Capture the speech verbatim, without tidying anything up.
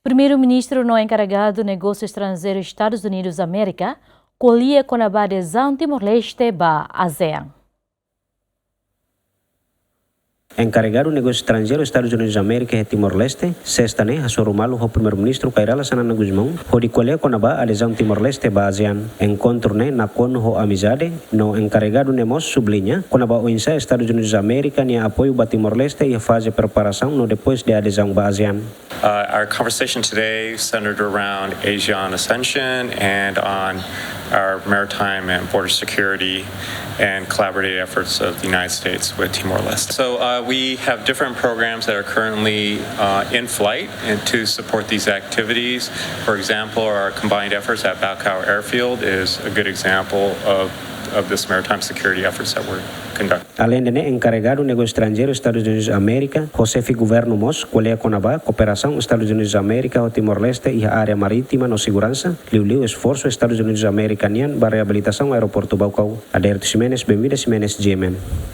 Primeiru-Ministru no enkaregadu negósiu estranjeiru Estadus Unidus Amérika ko'alia kona-ba adezaun Timor-Leste ba ASEAN. Enkaregadu negósiu estranjeiru Estadus Unidus Amérika iha Timor-Leste, Sesta ne'e, hasoru malu ho Primeiru-Ministru Kay Rala Xanana Gusmão, hodi ko'alia kona-ba adezaun Timor-Leste ba ASEAN. Enkontru ne'e nakonu ho amizade, no enkaregadu ne'e mós subliña kona-ba oinsá Estadus Unidus Amérika nia apoiu ba Timor-Leste iha faze preparasaun no depois de adezaun ba ASEAN. Uh, our conversation today centered around ASEAN accession and on our maritime and border security and collaborative efforts of the United States with Timor-Leste. So uh, we have different programs that are currently uh, in flight and to support these activities. For example, our combined efforts at Baucau Airfield is a good example of, of this maritime security efforts that we're conducting. Aleinde ne'e, enkaregadu negósiu estranjeiru Estadus Unidus Amérika ho xefe governu mós ko'alia kona-ba kooperasaun Estadus Unidus Amérika ho Timor-Leste iha área marítima no seguransa, liuliu esforsu Estadus Unidus Amérika nian ba reabilitasaun aeroportu Baucau. Aderito Ximenes, Benvida Ximenes, GMN.